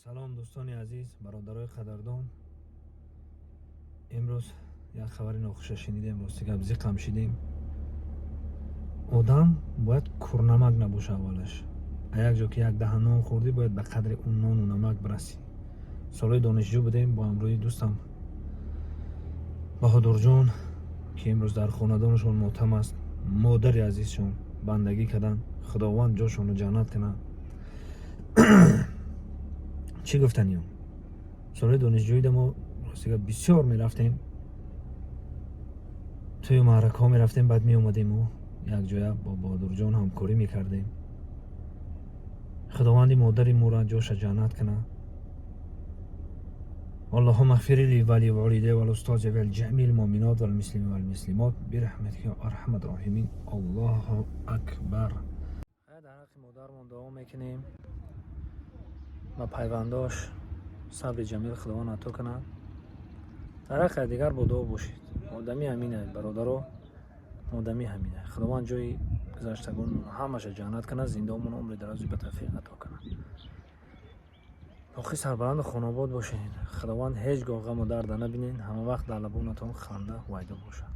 Салом, дӯстони азиз, бародарои қадрдон. Имрӯз як хабари нохуша шунидем. Рости гап, зиқам шидем. Одам бояд курнамак набоша. Аввалаш, а як ҷо ки як даҳан нон хӯрдӣ, бояд ба қадри он нону намак бирасӣ. Солҳои донишҷӯ будем, бо ҳамроҳи дӯстам Баҳодурҷон, ки имрӯз дар хонадонашон мотам аст, модари азизшон бандагӣ карданд, Худованд ҷошонро ҷаннат кунад. Чӣ гуфтаниём? Солҳои донишҷӯида мо, ростига, бисёр мерафтем тӯи маъракаҳо, мерафтем, баъд меомадему якҷоя бо Баҳодурҷон ҳамкорӣ мекардем. Худованди модари моро ҷоша ҷаннат кунад. اللهم اغفر لي ولوالدي والأستاذ والجميع المؤمنات والمسلمين والمسلمات برحمتك يا أرحم الراحمين. الله أكبر. Дар ҳаққи модармон дуо мекунем ва пайвандош сабри ҷамил Худованд ато кунад. Дар ҳаққи дигар бо дуо бошед. Одамӣ ҳамина, бародаро, одамӣ ҳамина. Худованд ҷои гузаштагон ҳамаша ҷаннат кунад, зиндаомон умри дарози ба тавфиқ ато кунад. Боқӣ сарбаланду хонобод бошед. Худованд ҳеҷ гоҳ ғаму дарда набинед, ҳама вақт дар лабонатон ханда ҳувайдо бошад.